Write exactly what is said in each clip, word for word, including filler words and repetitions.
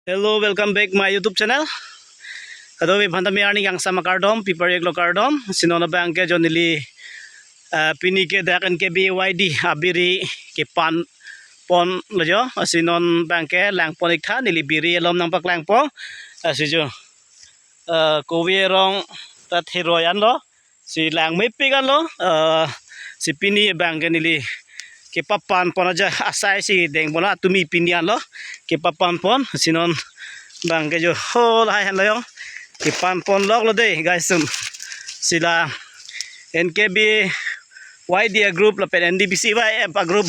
Hello, welcome back my YouTube channel. Kadokave aphan tame arni kangsam akardom, pipar yek lo kardom. Si non abang ke jo neli, eh, pini ke dak N K B Y D abiri kepan pon lo jo. Si non abang ke lang pon ik tha, neli biri alom nangpaklang po. Eh, si jo, eh, kove arong ta theroi an lo. Si lang mepik an lo, eh, si pini abang ke neli kepapan pon aja asai si deng pon atumi pini an lo kepapan pon, si non abang ke jo ho lahai henlo jo kepan pon lok lo dei guys, um, si la N K B Y D a group lapen N D B C Y F a group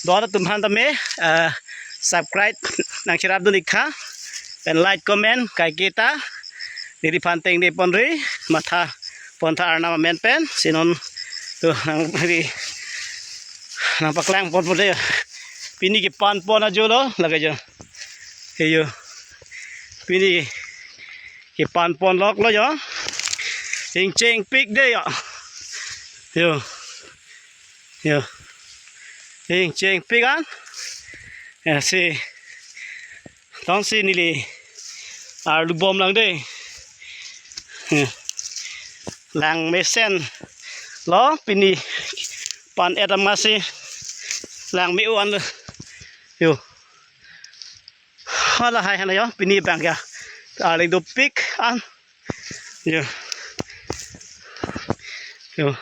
do atum aphan tame, eh, subscribe nangcherap dun ik tha, pen like comment kaiketa neli aphan tengde pon ri, matha pon tha Arnam amen pen, si non to nang ri nangpaklang pon pon dei. Pini kepan pon ajo lo lake jo. He jo. Pini kepan pon lok lo jo. Ingcheng pik dei jo. Jo. Jo. Ingcheng pik an. Ya si. Tong si neli arlu bom lang dei. Ya. Lang mesen lo pini pan et amatsi lang me-o an lo. Jo. Hala hai hana jo pini abang ke arleng dopik an. Jo. Jo.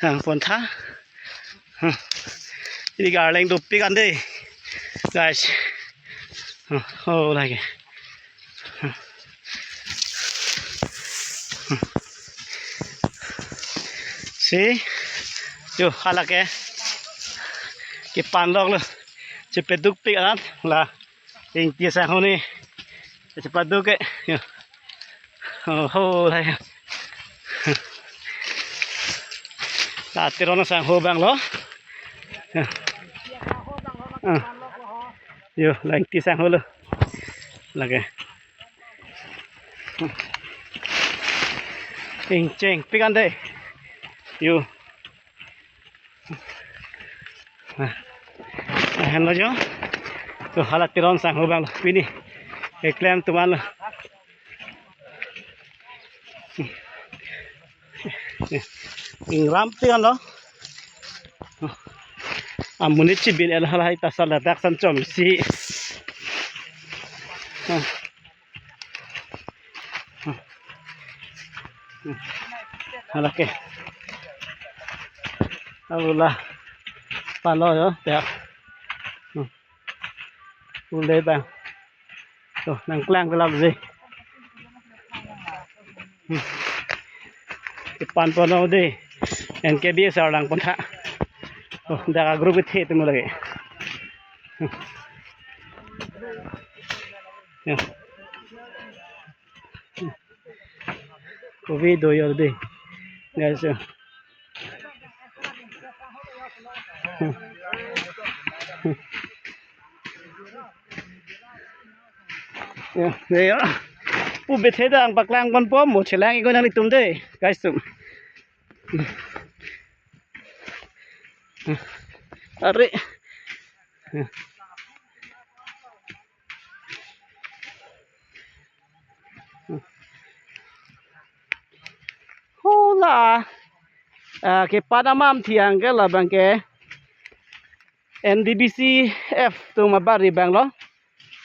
Lang pon tha. Hmm. Ini arleng dopik an dei. Guys. Hmm. Oh, lake. Hmm. Hmm. Si. Jo, hala ke. Kepan lok lo. Chepaduk pik an la. Ingti asangho ni. Chepaduk ke. Jo. Oh, ho, lahai. La Teron asangho abang lo. Jo. Ah. Jo, la Ingti asangho lo. Lake. Ingcheng pik an dei. Jo. Ah. Lahenlo jo. To hala Teron asangho abang lo. Pini keklem atum an lo. Ingram pik an lo. Amonit chibin el halahai ta sala dak san chom si. Halake. Abula. Palo jo, ya. Ule bang. To, nangklang kelang dei. Hmm. Kepan pon lo dei. N K B S R lang pon tha. Oh, dak a group kethe atum lake. Hmm. Ya. Kove do jo dei. Guys, ya. Ya, dei ya. Pu bethe dang paklang pon po mo chelang ik ko nanglitum dei, guys atum. Are. Hola. Ah, kepan amam thiang ke labang ke N D B C F atum abari abang lo.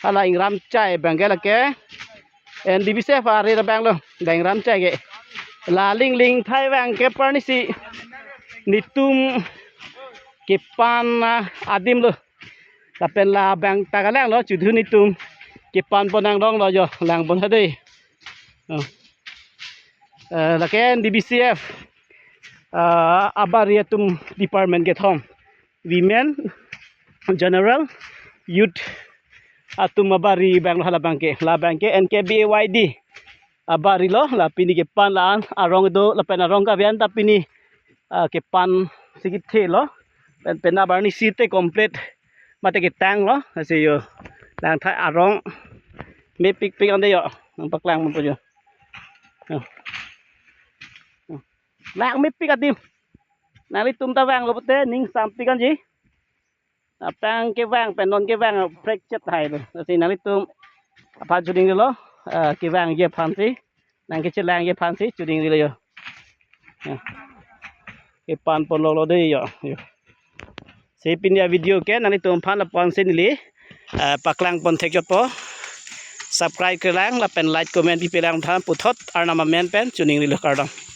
Hala Ingram Chai abang ke lake N D B C F arit abang lo. La Ingram Chai ke. La Lingling Thai abang ke parnisi netum kepan, ah, adim lo. Lapen labang ta kalang lo, chudhu netum kepan pon nangdong lo jo, lang pon tha dei. Oh. Eh, lake N D B C F, ah, abari atum department kethom. Women, General, Youth atum abari abang lo halabang ke. Labang ke N K B Y D abari lo, la pini kepan la-an arong do, lapen arong kavian ta pini, ah, kepan si kethe lo. Pen, pen abarnisi te complete mate ketang lo. Lasi jo. Lang thai arong mepik pik an dei jo. Nangpaklang pon po jo. Jo. Lang mepik adim. Nanglitum ta vanglo pute ning sampik anji. Aphrang kevang pen non kevang prekchet hai lo. Lasi nanglitum aphan choningrilo, eh, kevangji aphansi, nangkechelangji aphansi choningrilo yo. Ya. Kepan ponloklo dei yo. Yo. Si pini avideo ke nanglitum aphan lapu-ansi neli, eh, paklang pon thekchotpo. Subscribe kelang lapen like comment pipelang than puthot Arnam amen pen choningrilo, kardom.